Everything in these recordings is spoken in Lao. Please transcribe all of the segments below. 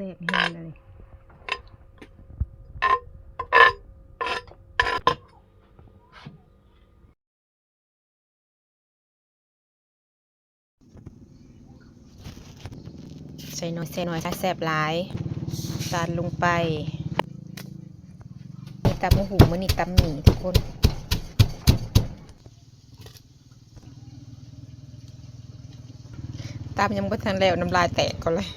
ແຊບແຮງເລີຍ. ໃສ່ໜ້ອຍ ໃສ່ໜ້ອຍ ແຊບຫຼາຍ. ນ້ຳຕານລົງໄປ. ນີ້ຕຳບັກຫຸ່ງ ມື້ນີ້ຕຳໝີ່ທຸກຄົນ. ຕຳຍັງບໍ່ທັນແລ້ວ ນ້ຳລາຍແຕກກ່ອນເລີຍ.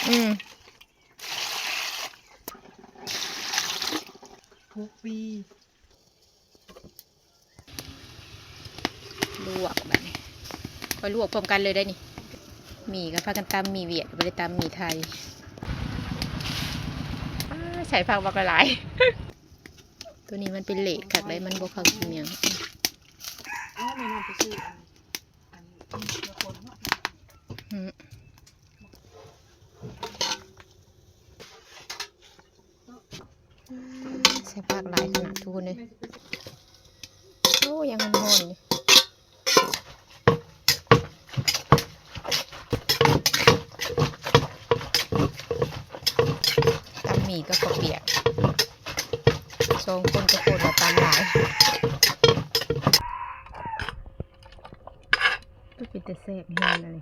ອືມ ຫົກປີ ລວກບາດນີ້ ຂ້ອຍລວກພ້ອມກັນເລີຍໄດ໋ນີ້. ໝີ່ກໍພາກັນຕຳໝີ່ຫວຽດ ບໍ່ໄດ້ຕຳໝີ່ໄທ. ອ້າ ໃສ່ຜັກບັກຫຼາຍໆ. ໂຕນີ້ມັນເປັນເລດຄັກໄດ໋ ມັນບໍ່ເຂົ້າກິນຫຍັງ. ເອົາແມ່ນ້ອງໄປຊື້ອັນ ອັນ ອັນເຄືອຄົນເນາະ. ອືມ ໃສ່ຜັກຫຼາຍຂະໜາດທຸກຄົນເອີຍ. ໂອ້ ຍັງຮ້ອນໆຢູ່. ຕຳໝີ່ກັບເຂົ້າປຽກ ສອງຄົນກໍໂພດວ່າຕຳຫຼາຍ. ກໍເປັນຕາແຊບແຮງເລີຍ.